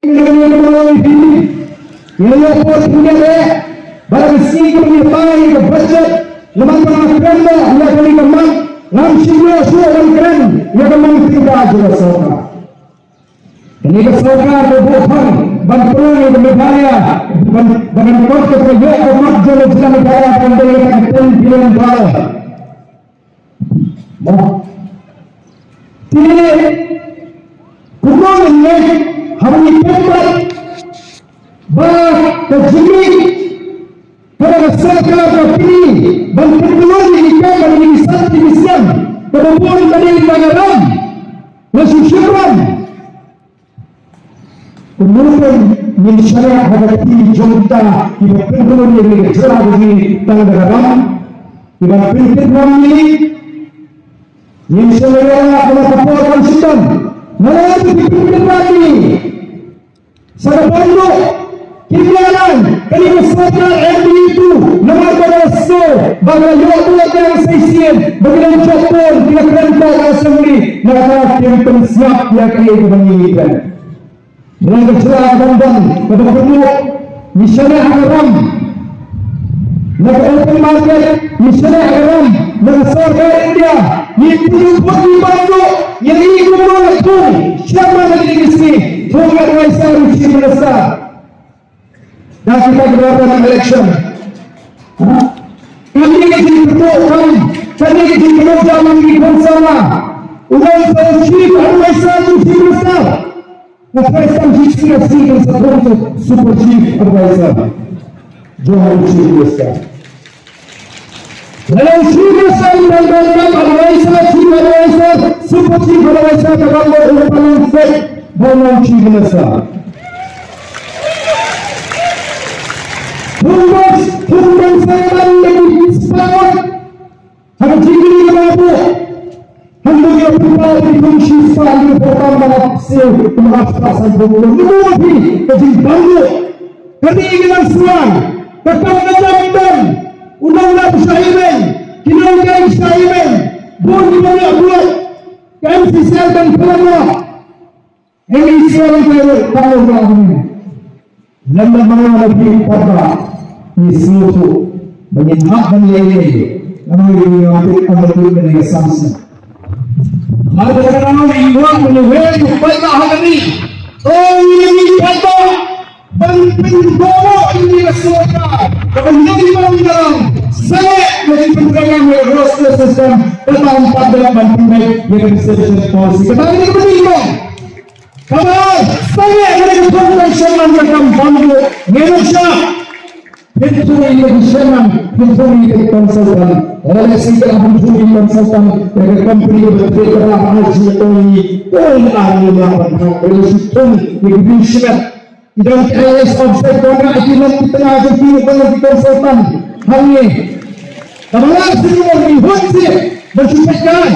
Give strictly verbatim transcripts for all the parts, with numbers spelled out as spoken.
Ngi la ïoh por pynïaid eh bad ka sngi kaba ngi ïatai ïa ka budget, namar ba nga kren ba ïa kane ka mat ngam shym ïoh shuh ban kren ïa ka mang tynrai jong ka sorkar. Kane ka sorkar ka buh thang ban pynlong ïa ka Meghalaya ban, ban kot ka ïoh ka mat jong ka jylla Meghalaya ban dei ïa ka ten billion dollar. Mo. Te kumno ngin leh haba ngi peit pat ba ka jingmih kaba ka sorkar ka pynlong ban pynlong ïa ki kam bad ïa ki san tylli ki snem kaba bun ka dei tang ka ram. Nga shu shim ram. Kumno ngin shaniah ha ka kti jong kita kiba pynrung ïa ka jylla jong ngi tang da ka ram, kiba pyntip ram ïa ngi. Ngin shaniah ha ka por kan shitom. Nga la ïathuh ki pynrung ïa ngi sa ka bynta kim ïalang kane ka sorkar M D A tu namar ba la sngew ba la ïoh buh ïa ka shisien ba ki dang jop bun ki la kren ka assembly na ka kim pynsngap ïa kaei kaba ngi kren. Ngi ka jylla ka bym don kaba kyrduh, ngi shaniah ha ka ram. Na ka open market, ngi shaniah ha ka ram. Na ka sorkar India, ngi pynduh vote ngi bam duh, ngi ïohi kumno la thung, chairman na ka D C, thung advisor u chief minister. Da kita ki bar ban election. Ha? Kane ka jingkyrduh kam, kane ka jingkyrduh jam ngi kongsan la. U don sa u chief advisor u chief minister. Ka first time His Excellency kan sa thung sa super chief advisor jong u chief minister. Lada u chief minister u dang don kam advisor, chief advisor, super chief advisor, ka bang ba u palang fake ba u long chief minister. Thung bos, thung bos sa ban da ki spot. Ha ka jingkylli kaba buh. Hangno ïa pynpaw ïa ki khun shispah ïa ki pyrtham ba la siew kum arspah sanphew ngut. Ngi buh ïa phi ka jingbam duh. Ka ri ngi nang shuwa. Ka kam ka jam don. U nongïalam shah ïa beiñ. Ki nongkren shah ïa beiñ. Bun kiba ïa buh. Ka M C C L kan pynlong. Eng i shuwa lang kai ruh tang ruh ba hynnin. Lem da ma nga na phi pat ba ngi sngewthuh ba ngin hap ban leh ïa ïa. Nga ong ïa nga phi pat ba phi ban ïa samsem. Mar ba ka dang ong i wad ban ïa wad ïa pat ba ha kani. Ong ïa ngi pat ba ban pyndonkam ïa ka sorkar. Ba ban ïa ngi ban ïa sangeh ïa ki pyndonkam ïa ka roster system. Kata ong pat ba ban pyndonkam ïa ka reservation policy. Kata ong ïa ka pyndonkam. Kaba sangeh ïa ka consultation man ka kam bam duh ngi ruh sha. Pynthut ïa ka chairman, pynthut ïa ka consultant. Lada shisha pynthut ïa ka consultant ïa ka company ba trei ka ba ha ji ong ïa ong ar ïa la ban ha ïa la shu thung ïa ka bri shimet. I don ki I A S officer ko na ki long ki tnga jong ki long ki consultant. Hangne. Kaba la shu ong ïa hot si ba shu peit kai.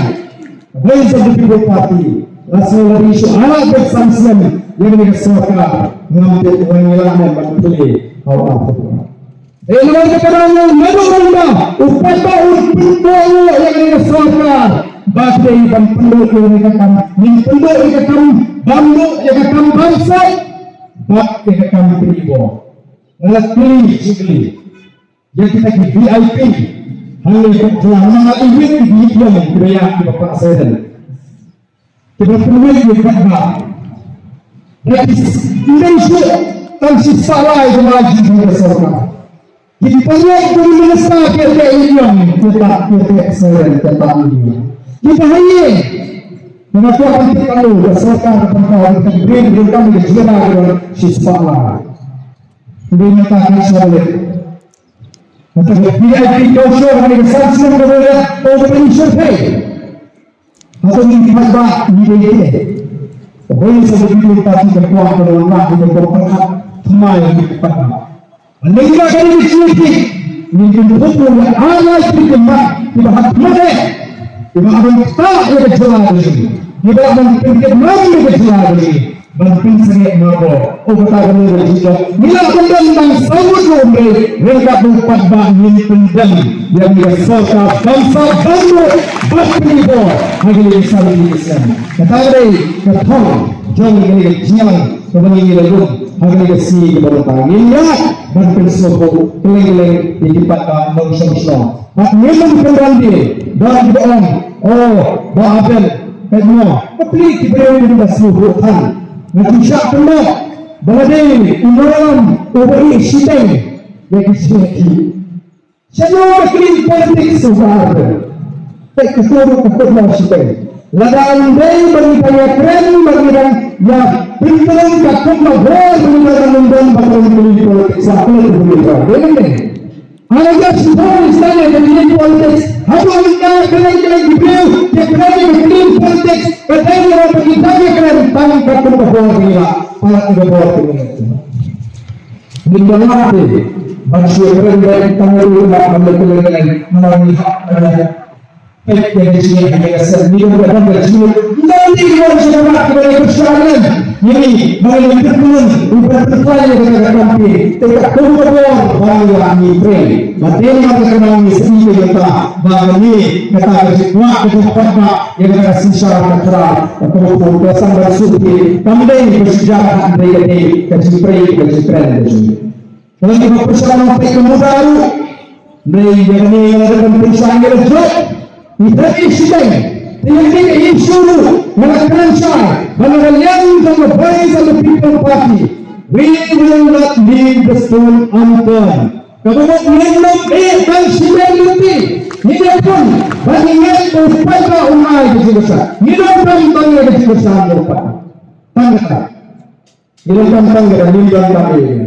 Voice of the People Party, la sngewbha ïa shu ailad bad sam snem ïa kane ka sorkar, ngam tip wan ïa la ne ban pule ha u Africa. Dei namar kata ka daw naduh mynta u paidbah u pynbor ïa kane ka sorkar ba dei ban pynduh ïa kane ka kam, ngin pynduh ïa ka kam bam duh, ïa ka kam bamsap bad ïa ka kam pynbor. Nga la kylli shi kylli. Ïa kita ki V I P hangne ka jylla, namar i wit ki ïeng kiba ïaid kiba pah seren kiba pynwit ïa ka ba. Ïa ki ndei shuh tang shi spah lai jong ka jingim ka sorkar. Ki paralok ki minister ki ïeng kiba pah seren kiba pah ïeng kiba haïing. Namar ka sorkar ka pynpaw ka brin ka jylla ka shi spah lai. Brin ka ka sorkar. Kata ka V I P brochure kane ka san snem ka dei opening survey. Hato ngi paidbah ngi dei te. Hoi sa ka video party ka kwah ka wan lah kita kong pangkat tmai ngi paidbah. Ngi ka kane ka chiti ngi kin phupu ya ala chiti ma kiba hat mate. Kiba aban ta ya ka jala ni. Kiba aban pengkit nang ya ka jala ni. Ban pynsangeh ma ko. O kata ka mut ka jingkot. Ngi la pyndon tang saw ngut ruh ym dei. Ryngkat bad u paidbah ngin pyndon ïa kane ka sorkar bamsap bamduh bad pynibor ha kine ki san tylli ki snem. Kata ka dei ka thong jong kane ka jingïalang kaba ngi la lum ha kane ka sngi kaba mynta. Ngin ïaid ban pynsngewthuh kylleng kylleng ïa ki paidbah nongshong shnong. Bad ngim dei ban pynran die, don kiba ong, oh, Bah Aben, peit mo, ka plie ki briew kiba sngewthuh than. Nga shu shah kynnoh ba la dei u Noram uba ïeh shiteng ïa ki jingïakhih. Shano ka clean politics u Bah Aben? Peit kato ruh ka kut long shiteng. Lada ym dei ba ngi dang ïakren, ba ngi dang ïa pyntlot ka kum ka bor, ba ngi dang ym don ba ka clean politics, la ka clean politics. Dei ne? Ana ka shu thok ni style ka clean politics. Haduh mynta ka clean, clean ki briew, ka clean, ka clean politics. Ka dei ba ngi dang ïakren tang ka kum ka bor, ba ngi la palat ka bor, ba ngi la Ngin ïa lade ban shu kren bad tang ruh ban leh kyleng kyleng, namar ngi hap ban peit ïa ka jingïaid ha ïing ha sem. Ngi dang dang ka jingïaid, ngi dang dei ban shu rat kaba dei pyrshah lem. Ngi ban leh kyrpang u ban pyrkhat ïa ka, ka kampi. Te ka kum ka bor ba ngi la ngi pray. Ba dei ma ka kynmaw ngi sngewthuh ïa ka ba ngi kata ka jingkwah ka jingkwah ba Ïa ka synshar ka khraw, ka khraw ka sang ban suk phi, kam dei ka shu jam hynrei ka dei ka jingpyrshah, ka jingpyrshah ka jong ngi. Lada ngi pyrshah nang peit ka muda ruh, hynrei ïa kane nga la dang pyrshah ïa ka jong ngi, hynrei shiteng, te ïa kane ka issue ruh nga la kren shai ba na ka liang jong ka Voice of the People Party, we will not leave the stone unturned. Kaba mut ngin ym ïeh tang shiteng lynti. Ngin ïa pun ba ngin ïa pun paidbah un ai ka jingkyrshan. Ngin ym don tang ïa ka jingkyrshan jong u paidbah. Tang kata. Ngin ym don tang ïa ka, ngin don tang ïa ka.